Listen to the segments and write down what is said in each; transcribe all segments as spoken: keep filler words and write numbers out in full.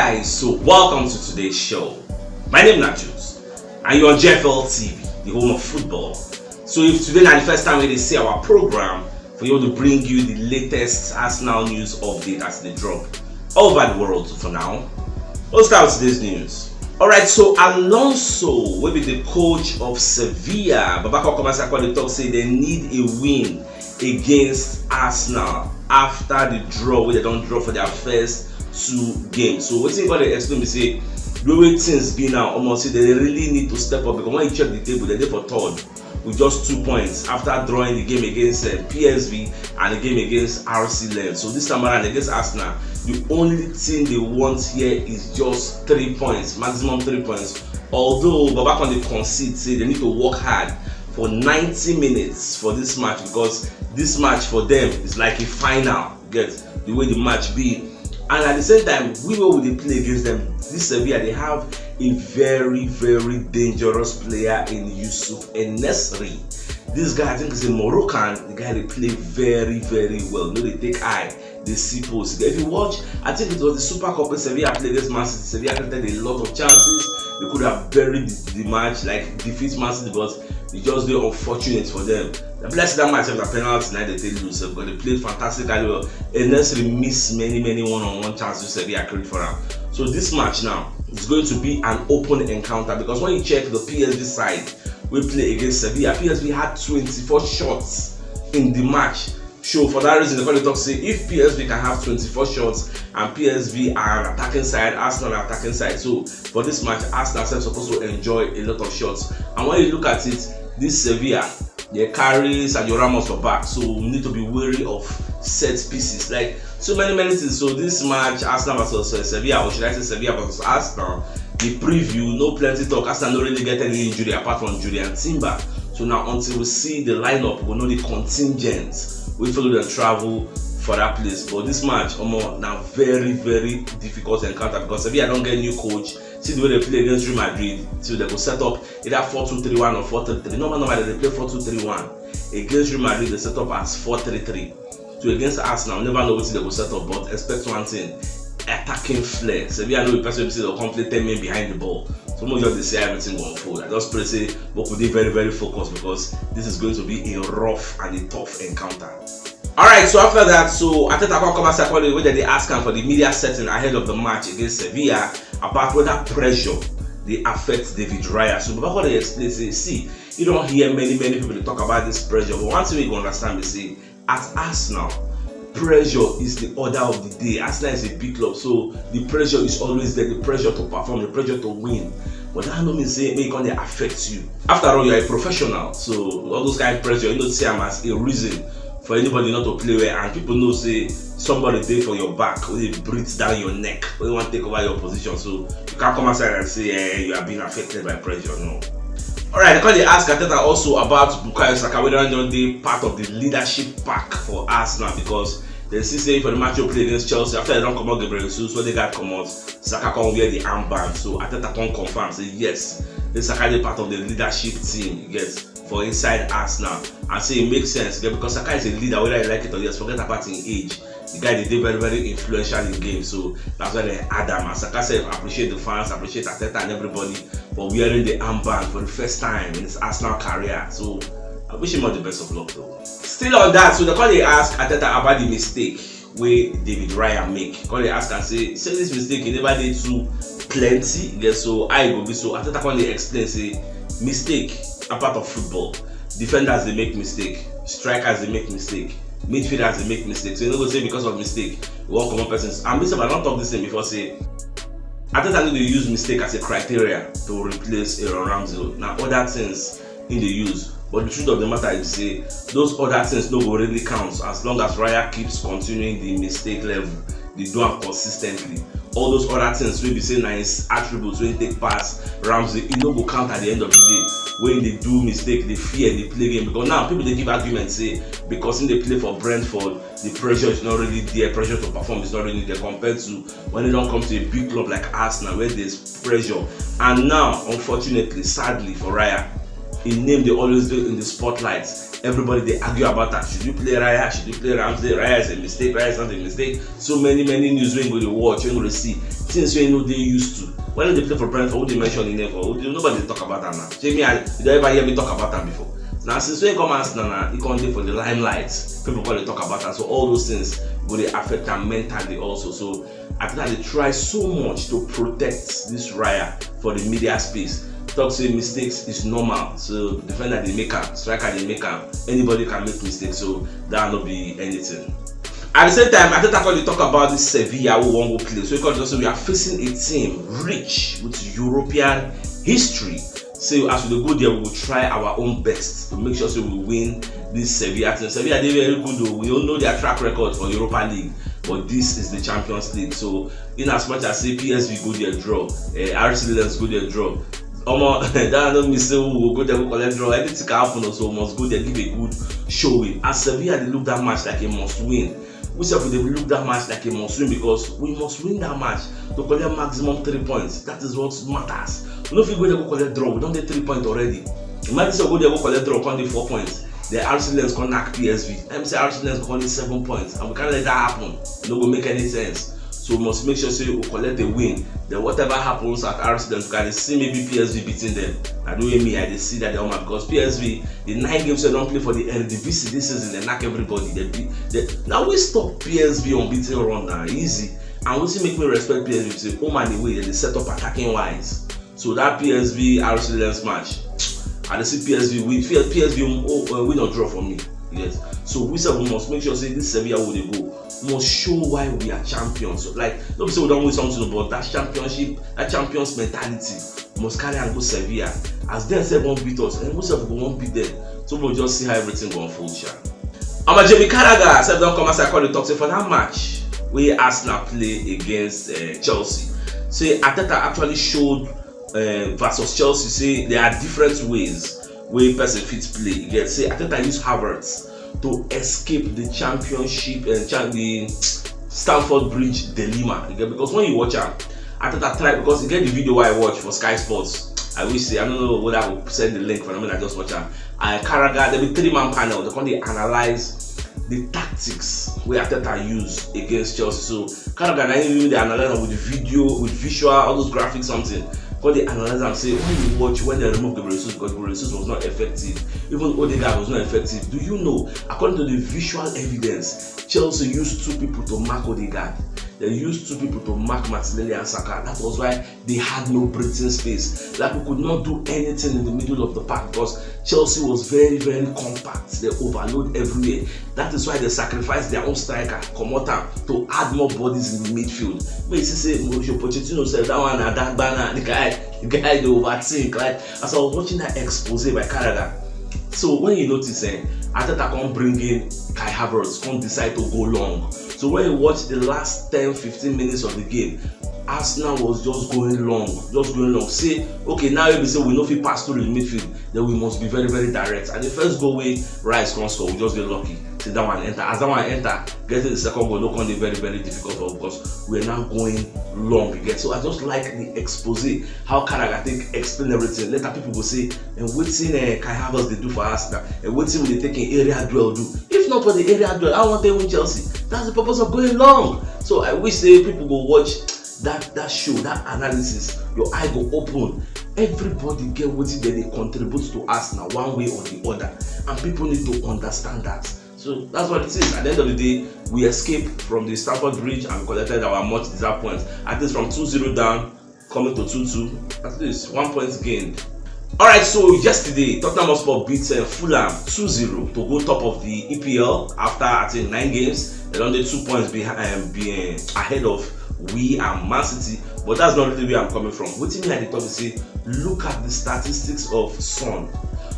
Guys, so welcome to today's show. My name is Jules, and you're on G F L T V, the home of football. So if today na the first time wey you dey see our program, for you to bring you the latest Arsenal news update as they drop all over the world for now. Let's start with today's news. Alright, so Alonso, wey be the coach of Sevilla, Babako Komasakwa, dey talk say they need a win against Arsenal after the draw wey they don draw for their first two games. So wetin God dey explain be say, the way things be now, almost say they really need to step up, because when you check the table, they dey for third with just two points after drawing the game against uh, P S V and the game against R C Lens. So this time around against Arsenal, the only thing they want here is just three points, maximum three points. Although Babacon dey concede say they need to work hard for ninety minutes for this match, because this match for them is like a final. Get the way the match be. And at the same time, we wey we dey play against them, this Sevilla, they have a very, very dangerous player in Yusuf En-Nesyri. This guy, I think, is a Moroccan. The guy dey play very, very well. No dey take eye, dey see post. If you watch, I think it was the Super Cup wey Sevilla play against Man City. Sevilla created a lot of chances. They could have buried the, the match, like defeat Man City, but e just dey unfortunate for them. The blessing that match na penalty na they take lose, because they played fantastically well. En-Nesyri miss many, many one-on-one chances wey Sevilla create for am. So this match now is going to be an open encounter, because when you check the P S V side wey play against Sevilla, P S V had twenty-four shots in the match. So for that reason, they call it talk say if P S V can have twenty-four shots and P S V are an attacking side, Arsenal are attacking side. So for this match, Arsenal sef suppose to enjoy a lot of shots. And when you look at it, this Sevilla, they carry Sergio Ramos for back, so we need to be wary of set pieces. Like so many, many things. So this match, Arsenal versus uh, Sevilla, or should I say Sevilla versus Arsenal, the preview, no plenty talk. Arsenal no really get any injury apart from Julian Timber. So now until we see the lineup, we know the contingent wey follow them travel for that place. But this match, omo, na very, very difficult encounter, because Sevilla don get new coach. See the way they play against Real Madrid, so they go set up either four two three one or four three three. Normal, normal, they play four two three one. Against Real Madrid, they set up as four three three. So against Arsenal, never know wetin they go set up, but expect one thing: attacking flair. Sevilla no be person wey be say they'll come play ten men behind the ball. So make we just dey see how everything go unfold. I just pray say make we dey very, very focused, because this is going to be a rough and a tough encounter. Alright, so after that, so Arteta come come outside, come dey, wey dem dey ask am for the media setting ahead of the match against Sevilla about whether pressure dey affect David Raya. So Baba come dey explain say, see, you don hear many, many people dey talk about this pressure, but one thing we go understand be say at Arsenal, pressure is the order of the day. Arsenal is a big club, so the pressure is always there. The pressure to perform, the pressure to win. But that no mean say make e come dey affect you. After all, you are a professional, so all those kind of pressure, you no see am as a reason for anybody not to play well. And people know say somebody dey for your back, wey dey breathe down your neck, wey wan take over your position. So you can't come outside and say, eh, you are being affected by pressure. No. Alright, they come dey ask Arteta also about Bukayo Saka, whether he don dey part of the leadership pack for Arsenal, because they see say for the match wey play against Chelsea, after they don comot Gabriel Jesus, wey they got comot, Saka come wear the armband. So Arteta come confirm say yes, this Saka dey part of the leadership team, you get, for inside Arsenal, and say it makes sense, yeah, because Saka is a leader, whether you like it or yes, forget about him age. The guy dey dey very, very influential in games, so that's why they add am. And Saka sef appreciate the fans, appreciate Arteta and everybody for wearing the armband for the first time in his Arsenal career. So I wish him all the best of luck, though. Still on that, so they come dey ask Arteta about the mistake wey David Raya make. Come dey ask am say, say this mistake, e never dey too plenty. Yes, so how e go be? So Arteta come dey explain say mistake a part of football. Defenders dey make mistake, strikers dey make mistake, midfielders dey make mistake. So you no go say because of mistake you wan comot person. And me sef, I don talk this thing before, say Arteta no dey use mistake as a criteria to replace Aaron Ramsey. Na other things he dey use. But the truth of the matter is say those other things no go really count as long as Raya keeps continuing the mistake level, dey do am consistently. All those other things wey be say na his attributes wey take pass Ramsey, e no go count at the end of the day. When they do mistake, they fear, they play game. Because now people dey give argument say because he dey play for Brentford, the pressure is not really there, pressure to perform is not really there compared to when e don come to a big club like Arsenal, where there's pressure. And now, unfortunately, sadly for Raya, Im name dey always dey in the spotlight. Everybody dey argue about am. Should you play Raya? Should you play Ramsey? Raya is a mistake. Raya is not a mistake. So many, many news wey you go dey watch, wey you go dey see. Things wey you no dey used to. When you dey play for Brentford, who dey mention im name for? Who dey, nobody dey talk about am now. Shey me, I, you don ever hear me talk about am before? Na since wey he come Arsenal na, he come dey for the limelight. People come dey talk about am. So all those things go dey affect am mentally also. So Arteta dey try so much to protect this Raya for the media space. Talk say mistakes is normal. So defender dey make am, striker dey make am, anybody can make mistake. So that no be anything. At the same time, Arteta come dey talk about this Sevilla wey wan go play. So he come just say we are facing a team rich with European history. Say as we dey go there, we go try our own best to make sure say we win this Sevilla team. Sevilla dey very good o. We all know their track record for Europa League, but this is the Champions League. So in as much as say P S V go there draw, uh, R C Lens go there draw, omo, that no mean say we go go there go collect draw. Anything can happen o, so we must go there give a good showing. As Sevilla dey look that match like a must win, we sef we dey look that match like a must win because we must win that match to collect maximum three points. That is what matters. We no fit go there go collect draw. We don get three points already. Imagine say we go there go collect draw, come dey four points. Then R C Lens come knack P S V. Let me say R C Lens come dey seven points, and we can't let that happen. E no go make any sense. So we must make sure say we collect the win. Then whatever happens at R C Lens, we can see maybe P S V beating them. I know me, I dey see that the omo because P S V, the nine games they don play for the Eredivisie this season, they knack everybody. They beat. They, now we stop P S V unbeaten run now easy. And wetin make me respect P S V be say home and away they dey set up attacking wise. So that P S V R C Lens match, I dey see P S V win. P S V um, oh, uh, win or draw for me. Yes. So we sef we must make sure say this Sevilla wey we dey go must show why we are champions. So, like, no be say we don win something, but that championship, that champions mentality must carry am go Sevilla. As dem sef wan beat us, and we sef go wan beat them. So we'll just see how everything go unfold, sha. Omo, Jamie Carragher sef don come outside come dey talk say for that match wey Arsenal play against uh, Chelsea, say Arteta actually showed uh, versus Chelsea say there are different ways wey person fit play. You get say Arteta use Havertz to escape the championship and uh, the Stamford Bridge dilemma. You get, because when you watch am, Arteta try, because you get the video I watch for Sky Sports. I wish say, I don't know whether I will send the link for them. I just watch am. And Carragher, there be three man panel. They come dey analyze the tactics wey Arteta use against Chelsea. So Carragher na him dey analyze am with video, with visual, all those graphics, something. Come dey analyze am say when you watch when they remove Gabriel Jesus, because Gabriel Jesus was not effective. Even Odegaard was not effective. Do you know, according to the visual evidence, Chelsea used two people to mark Odegaard. They used two people to mark Martinelli and Saka. That was why they had no breathing space. Like we could not do anything in the middle of the park because Chelsea was very, very compact. They overload everywhere. That is why they sacrificed their own striker, Komota, to add more bodies in the midfield. But you see, say Mauricio Pochettino said that one and that banner, the guy, the guy they overthink. Like as I was watching that expose by Carragher. So when you notice, eh, Arteta come bring in Kai Havertz, come decide to go long. So when you watch the last ten, fifteen minutes of the game, Arsenal was just going long, just going long. Say, okay, now if we say we no fit pass through the midfield, then we must be very, very direct. And the first goal wey Rice come score, we just get lucky. Say that one enter. As that one enter, getting the second goal no come dey very, very difficult for us because we're now going long again. So I just like the expose, how Carragher take explain everything. Later people go say, and wetin uh, Kai Havertz dey do for Arsenal, and wetin we dey take in area duel do. If not for the area duel, I want to win Chelsea. That's the purpose of going long. So I wish say people go watch that that show, that analysis. Your eye go open. Everybody get wetin dem dey contribute to Arsenal one way or the other, and people need to understand that. So that's what it is. At the end of the day, we escaped from the Stamford Bridge and we collected our much deserved points. At least from two zero down, coming to two two, at least one point gained. All right, so yesterday Tottenham Hotspur beat uh, Fulham two zero to go top of the E P L after I think nine games. They don dey two points behind, um, be, uh, ahead of we and Man City, but that's not really where I'm coming from. Wetin me I dey talk be say, look at the statistics of Son.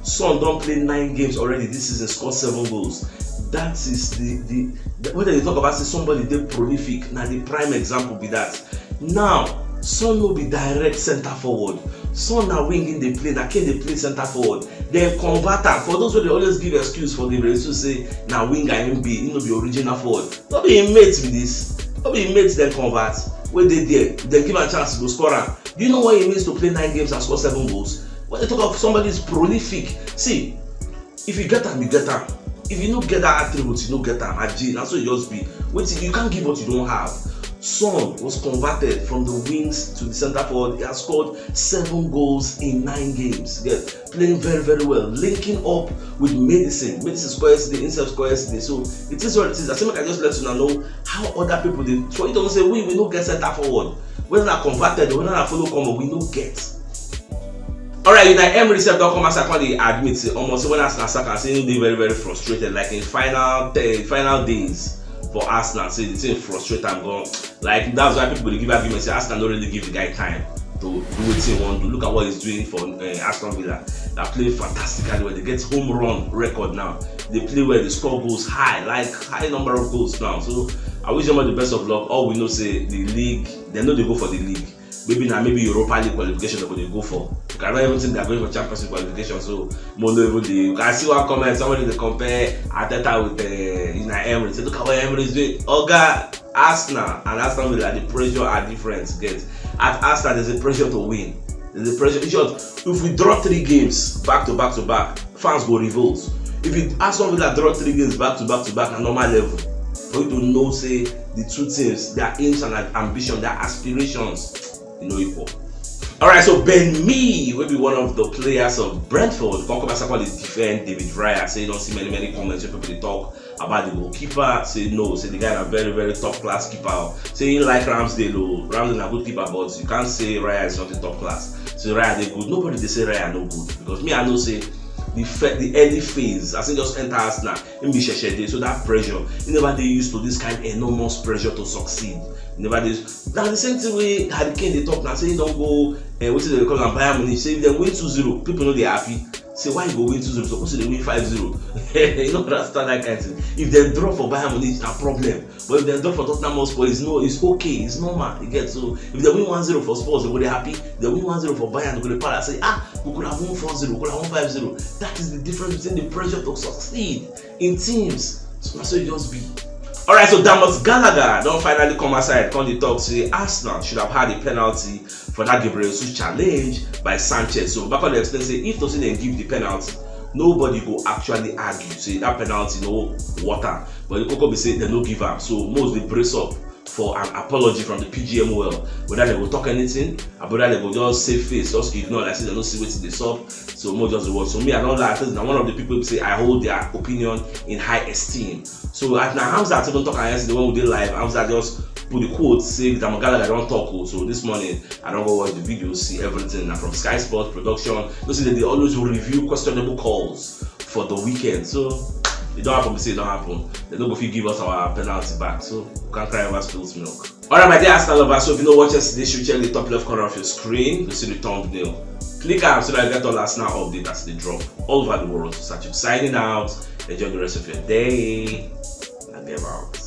Son don play nine games already this season, score seven goals. That is the the, the when they talk about say somebody dey prolific, na the prime example be that. Now, Son no be direct center forward. Son na wing him dey play, na Kane dey play center forward. Then convert am. For those wey dey always give excuse for Gabriel Jesus say na winger him be, he no be original forward. No be him mate be this. No be him mate dem convert. Wey dey there, dem give am chance to go score am. Do you know what it means to play nine games and score seven goals? When they talk of somebody is prolific, see, if you get am, you get am. If you no get that attribute, you no get am. Aji, na so e just be. Wetin, you can't give what you don't have. Son was converted from the wings to the center forward. He has scored seven goals in nine games. Yes, playing very, very well, linking up with Medicine. Medicine score yesterday, himself score yesterday. So it is what it is. I say make I just let una know how other people dey. For you to say we, we no get center forward. Whether na converted, whether na follow come, we no get. Alright, Unai Emery sef don come outside come dey admit say omo, say when Arsenal sack am, say he dey very, very frustrated, like, in final ten, final days for Arsenal, say the thing frustrate am gan. Like, that's why people dey give argument say Arsenal no really give the guy time to do wetin he wan do. Look at what he's doing for uh, Aston Villa. They play fantastically well. They get home run record now. They play well. They score goals high, like, high number of goals now. So I wish them all the best of luck. All we know say the league, they no dey go for the league. Maybe na maybe Europa League qualification they go dey go for. I don't even think they're going for Champions League qualification. So mo no even dey. I see one comment, somebody dey compare Arteta with uh, Unai Emery. Say, look at what Emery is doing. Oga, Arsenal and Aston Villa, the pressure are different. Get, at Arsenal, there's a pressure to win. There's a pressure. In short, if we draw three games back to back to back, fans go revolt. If you Aston Villa draw three games back to back to back, na normal level. For you to know say the two teams, their aims and ambition, their aspirations, you know, equal. Alright, so Ben Mee, wey be one of the players of Brentford, come come outside come dey defend David Raya, say he don see many, many comments wey people dey talk about the goalkeeper. Say no, say the guy na very, very top class keeper. Say he like Ramsdale o, Ramsdale na good keeper, but you can't say Raya is not a top class. Say Raya dey good. Nobody dey say Raya no good, because me, I know say the fir- the early phase, as he just enter Arsenal, he be sheshe dey, so that pressure, he never dey used to this kind enormous pressure to succeed. He never dey. Na the same thing wey Harry Kane dey talk now, say he don go, uh, wetin dem dey call am, Bayern Munich. Say if dem win two zero, people no dey happy. Say why you go win two zero? Suppose you dey win five zero. You no understand that kind thing. If dem draw for Bayern Munich, na problem. But if dem draw for Tottenham Hotspur, it's no, it's okay, it's normal. You get? So if dem win one zero for Spurs, dem go dey happy. If dem win one zero for Bayern, dem go dey para say, ah, we could have won four zero, we could have won five zero. That is the difference between the pressure to succeed in teams. So na so e just be. Alright, so Damas Gallagher don finally come outside, come dey talk say Arsenal should have had a penalty for that Gabriel Jesus challenge by Sanchez. So Bakayoko explain say if to say dem give the penalty, nobody go actually argue say that penalty no worth am. But the koko be say dem no give am. So most dey brace up for an apology from the P G M O L. Whether dem go talk anything, or whether dem go just save face, just ignore, like say dem no see wetin dey sup. So mo just dey watch. So me, I don like, I think na one of the people wey be say I hold their opinion in high esteem. So as na Hamzat even talk am yesterday when we dey live, Hamzat just put the quote say Damas Gallagher don talk o. So this morning I don go watch the video, see everything. Na from Sky Sports production. You see that they always review questionable calls for the weekend. So e don happen, be say e don happen. Dem no go fit give us our penalty back. So we can cry over spilled milk. Alright, my dear Arsenal lovers, so if you no watch yesterday show, check the top left corner of your screen. You see the thumbnail. Click am so that you get all Arsenal update as they drop all over the world. Sachuk signing out. Enjoy the rest of your day. And get out.